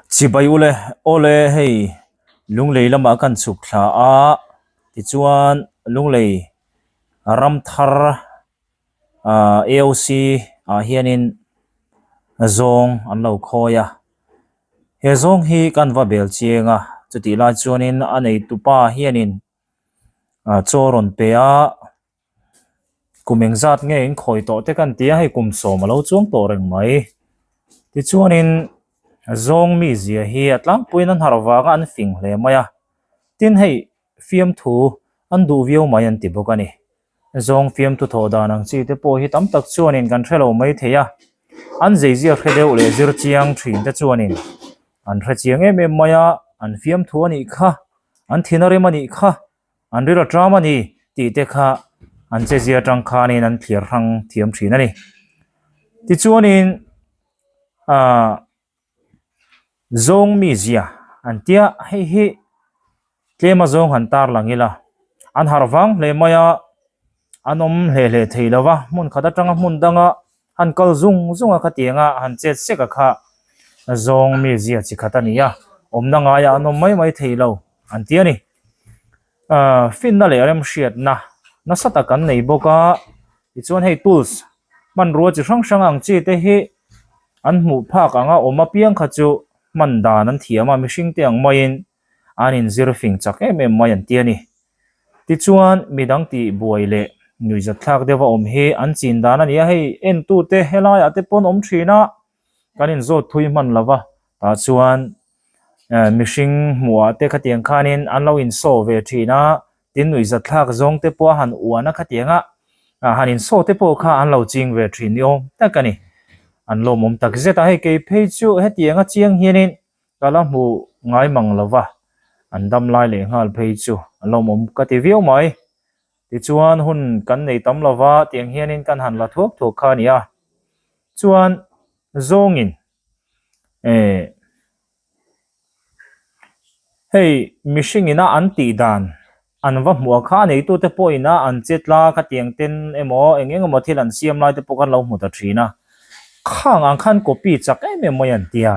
Chibai ule awle hei lunglei lamah kan chhuk thla a tichuan lunglei ram thar ahh A O C ah hianin zawng an lo khawi a he zawng hi kan va bel chiang a chutih lai chuanin a neitupa hianin ah chaw rawn pe a. Kum engzat nge in khawi tawh te kan ti a hei kum sawm a lo chuang tawh reng mai tichuanin zawng mi zia hi a tlangpuiin an harh vanga an fing hle mai a tin hei fiamthu an duh viau mai an ti bawk a ni zawng fiamthu thawh dan ang chi te pawh hi tam tak chuanin kan hrelo mai thei a an zeizia hre deuh leh zir chiang thin te chuanin an hre chiang em em mai a an fiamthu a nih kha an thin a rem a nih kha. An rilru ṭam a ni tih te kha an chezia aṭang khanin an thliar hrang thiam ṭhin a ni. Tichuanin aah zawng mizia an tia hei hi tlem a zawng han tar lang ila an harh vang hle mai a, an awm hle hle thei lo va hmun khat aṭanga hmun danga han kal zung zung a khatiang a han chet sek a kha zawng mizia chi khat a ni a awmna ngaiah an awm mai mai thei lo an ti a ni. Ahh finna leh remhriatna nasa tak an nei bawk a tichuan hei tools hmanrua chi hrang hrang ang chi te hi an hmuh phak anga awm apiang kha chu hman dan an thiam a mihring te ang maiin an inzir fing chak em em mai an ti a ni. Tichuan midang tih buai leh nuihzat thlak deuh a awm hi an chin dan a ni a hei entute helaiah te pawn awm thin a kan inzawt thui hman lo va tah chuan eh mihring hmuhah te khatiang khanin an lo insaw ve thin a tin nuihzat thlak zawng te pawh a han uan a khatiang a ah han insaw te pawh kha an lo ching ve thin ni awm tak a ni an lawmawm tak zet a hei kei phei chu hetiang a chiang hianin ka la hmu ngai mang lo va an dam lai leh nghal phei chu a lawmawm ka ti viau mai tichuan hun kan nei tam lo va tiang hianin kan han la thuak thuak kha a ni a chuan zawngin eh hei mihring ina an tih dan an va hmuh a kha a neitute pawh ina an che tla khatiang ten emaw eng eng emaw thil an siam lai te pawh khan lo hmu ta thin a khang ang khan copy chak em em mai an ti a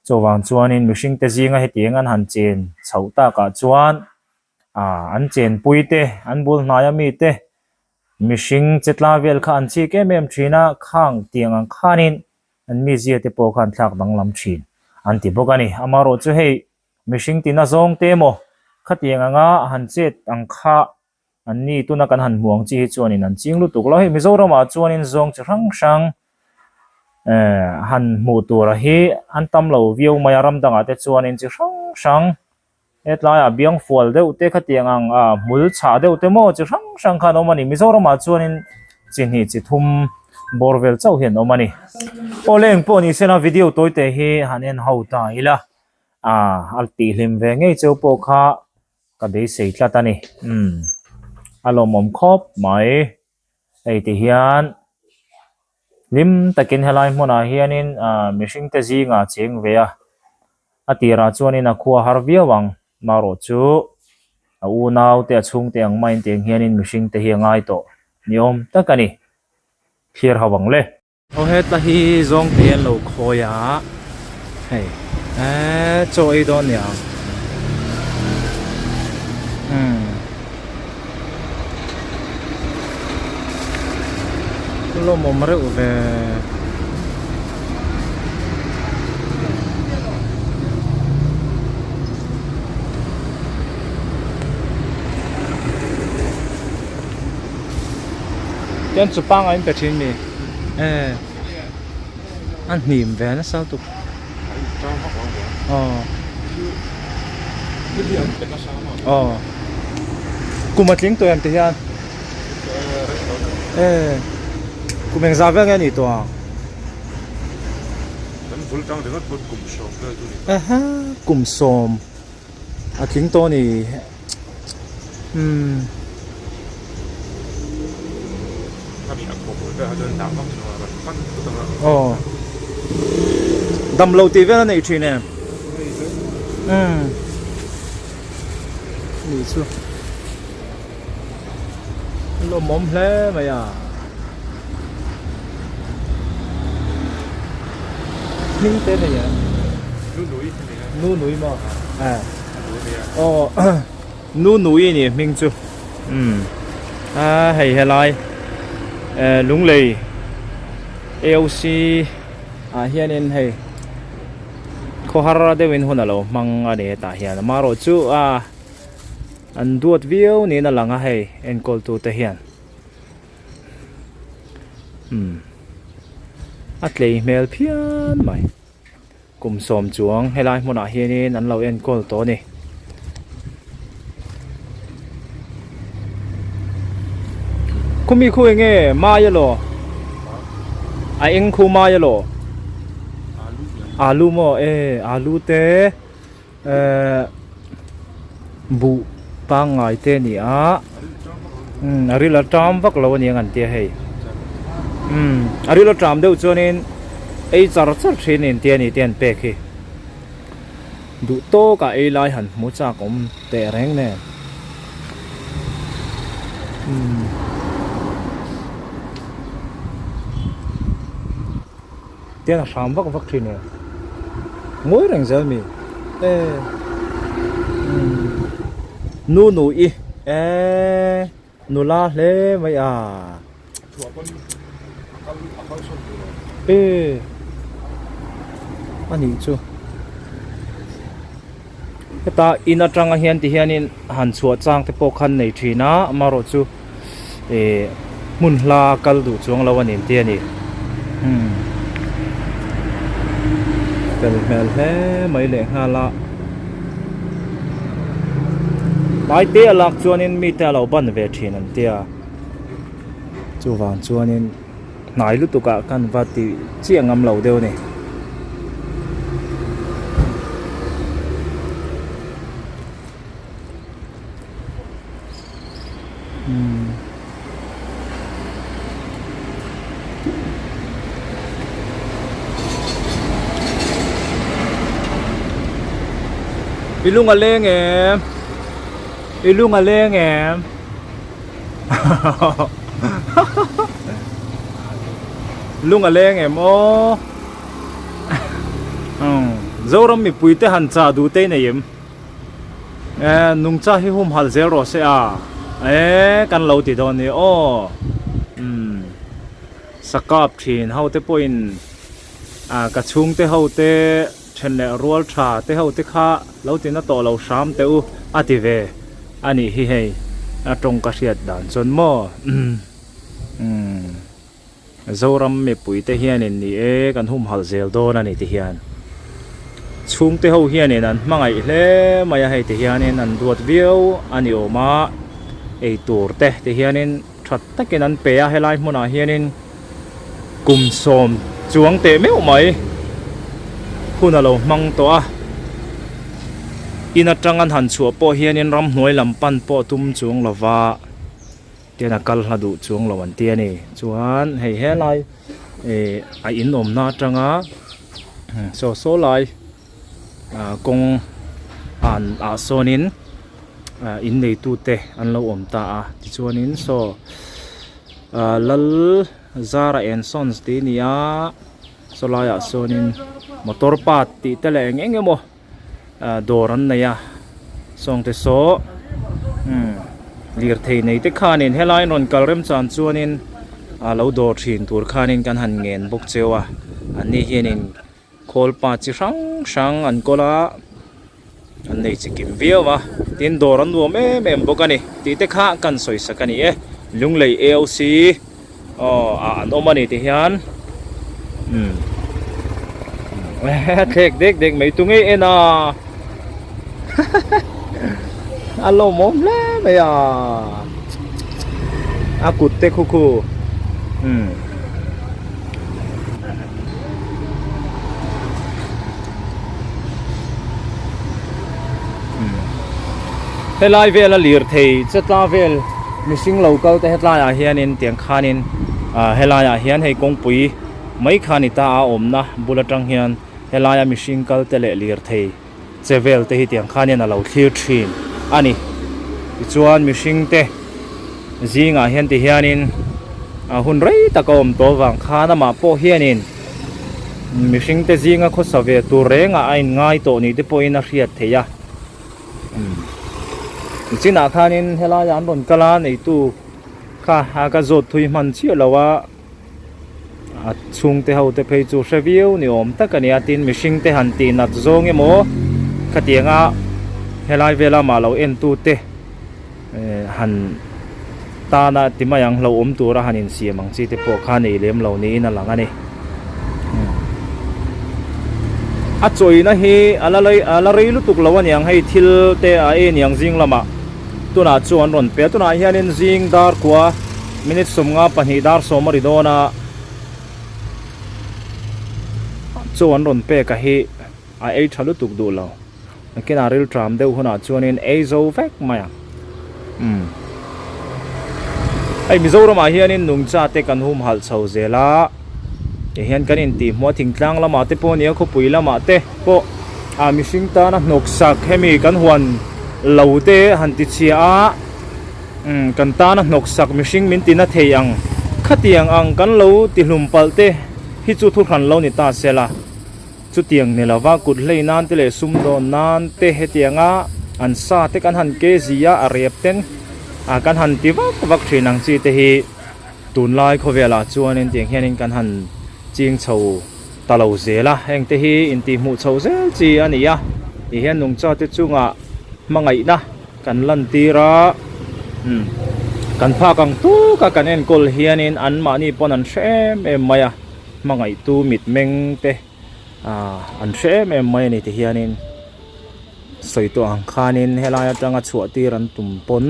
chuvang chuanin mihring te zinga hetiang an han chen chhoh takah chuan ah an chenpui te an bul hnai ami te mihring che tla vel kha an chik em em thin a khang tiang ang khanin an mizia te pawh khan thlak danglam thin an ti bawk a ni. Amaherawh chu hei mihring tina zawng te emaw khatiang anga han chet ang kha an ni tuna kan han hmu ang chi hi chuanin an ching lutuk lo. Hei Mizoramah chuanin zawng chi hrang hrang eh han hmuh tura hi an tam lo viau mai a ram dangah te chuanin chi hrang hrang Hetlaiah biang fual deuh te khatiang ang ah hmul chhah deuh te maw chi hrang hrang khan a awm a ni. Mizoramah chuanin chi hnih chi thum bawr vel chauh hian a awm a ni. Aw le engpawh ni sela video tawi te hi han en ho ta ila ah a tihhlim ve ngei cheu pawh kha ka beisei tlat a ni. Umm a lawmawm khawp mai. Hei ti hian hlim takin helai hmunah hianin ah mihring te zingah a cheng ve a a tirah chuanin a khua har viau ang marawh chu a unau te a chhungte ang maiin tiang hianin mihring te hi a ngai tawh ni awm tak a ni thlir ho ang le. Aw heta hi zawngte an lo khawi a hei eee chaw ei dawn nia umm lawmawm reuh ve. Chuan chu pangai in pe thin mi eh a hnim ve nasa lutuk aw aw kum a tling tawh em ti hian eh kum engzah vel nge a nih tawh ang aha kum sawm. A tling tawh a ni umm. Aw damlo tih vel a nei thin em umm nih chu a lawmawm hle mai a. Hming te nei em? Nu nui maw? Eh. Aw Nu nui ni hming chu. Umm. A hei helai eh Lunglei AOC ah hianin hei khawhar deuhin hun a lo hmang a ni hetah hian amaherawh chu a an duat viau niin a lang a hei enkawl tute hian. Umm a tlei hmel phian mai. Kum sawm chuang helai hmunah hianin an lo enkawl tawh a ni. Khumi khu enge mai elaw? A eng khu mai elaw? Alu maw? E alu te eh buh pangngai te a ni a umm a ril a ṭam vak lo a ni ang an tia hei umm a ril a ṭam deuh chuanin ei char char thin in tia ni te an pek hi duh tawk ah ei lai han hmu chak awm teh reng nen umm. Tian a hram vak vak thin e. Ngawi reng zel mi. E. Nu nu i. E. Nula hle mai a. E. A nih chu. Heta in atanga hian ti hianin han chhuah chang te pawh khan nei thin a amaherawh chu eh hmun hla kal duh chuang lo a ni ang tih a ni umm fel hmel hle mai leh nghal a tlai te a lak chuanin mite a lo ban ve thin an tia chuvang chuanin. Hnai lutuk ah khan va ti chiah ngam lo deuh a ni. Umm. I lung a leng em? I lung a leng em? Lung a leng em aw Zoram mipui te han chah duh te nei em eh nungcha hi humhalh zel rawh se a eh kan lo ti dawn ni aw umm sakap thin ho te pawhin ah ka chhungte ho te Then leh rual tha te ho te kha lo ti na tawh lo hram teh u a ti ve a nih hi hei a tawng ka hriat dan chuan maw umm Zoram mipui te hianin ni e kan humhalh zel dawn a ni ti hian chhungte ho hianin an hmangaih hle mai a hei ti hianin an duat viau a ni awm a eitur te ti hianin tha takin an pe a helai hmunah hianin kum sawm chuang teh meuh mai hun a lo hmang tawh a in atang an han chhuah pawh hianin ramhnuai lam pan pawh tum chuang lova tian a kal hla duh chuang lo an ti a ni chuan hei helai ih a in awmna atanga saw saw lai ah kawng an ah sawnin ah in neitute an lo awm ta a tichuanin saw ah lal zara and sons tih a ni a saw laiah sawnin motor part tih te leh eng eng emaw ah dawr an nei a sawngte saw umm lirthei nei te khanin helai an rawn kal rem chan chuanin ah lo dawr thin tur khanin kan han ngen bawk cheu a anni hianin. Khawl pa chi hrang hrang an kawl a an nei chi kim viau a tin dawr an nuam em em bawk a ni tih te kha kan sawi sak a ni e Lunglei A_O_C aw ah an awm a ni ti hian umm thlek dek dek mai tu ngei en a a lawmawm hle mai a a kut te khu khu umm. Helai vela lirthei chetla vel mihring lo kal te hetlaiah hianin tiang khanin ah helaiah hian hei kawngpui mai kha ni ta a awmna bul atang hian helaia mihring kal te leh lirthei che vel te hi tiang khanin a lo thlir thin a ni tichuan mihring te zingah hian ti hianin a hun rei tak a awm tawh avang khan amah pawh hianin. Mihring te zinga khawsa ve tur rengah a inngai tawh ni te pawhin a hriat theih a. Nichinah khanin helaiah an rawn kal a, neitu kha ka zawt thui hman chiah lo a, a chhungte ho te phei chu hre viau ni awm tak a ni a, tin mihring te han tih nat zawng emaw khatianga helai vela mah lo en tu te han tana ti mai ang hlauhawm tura han insiam ang chi te pawh kha nei lem lo niin a lang a ni. A chawina hi a la a la rei lutuk lo a niang hei thil te a ei aniang zing lamah tunah chuan an rawn pe a tunah hianin zing dar kua minute 52 dar sawm a ri dawn a chaw an rawn pek a hi a ei tha lutuk duh lo. Nakinah rilṭam deuh hunah chuanin ei zo vek mai ang. Umm. Hei Mizoramah hianin nungcha te kan humhalh chho zel a, tihian kan intihhmuh a thingtlang lamah te pawh nia khawpui lamah te pawh ah mihring tana hnawksak hemi kan huan lo te han ti chhia a, umm kan tana hnawksak mihring min tina thei ang khatiang ang kan lo tihlum palh te hi chu thuhran lo ni ta sela. Chutiang ni lova kut hlei nan te leh sumdawn nan te hetianga an sa te kan han ke zi a, a rep ten ah kan han ti vak vak thin ang chi te hi tunlai khawvelah chuanin tiang hianin kan han ching chho ta lo zel a, heng te hi intihhmuh chho zel chi a ni a, ti hian nungcha te chungah hmangaihna kan lantir a, umm kan phak ang tuk a kan enkawl hianin anmahni pawn an hre em em mai a. Hmangaihtu mitmeng te ah an hre em em mai a ni ti hianin sawi tawh ang khanin helai atanga chhuah tir an tum pawn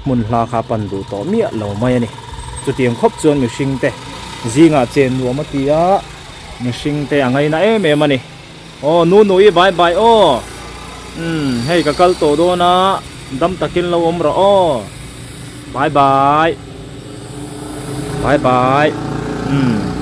hmun hla kha a pan duh tawh miah lo mai a ni. Chutiang khawp chuan mihring te zingah chen nuam a ti a, mihring te a ngaina em em a ni. Aw nu nu i bai bai aw umm hei ka kal tawh dawn a dam takin lo awm rawh aw bai bai bai bai umm.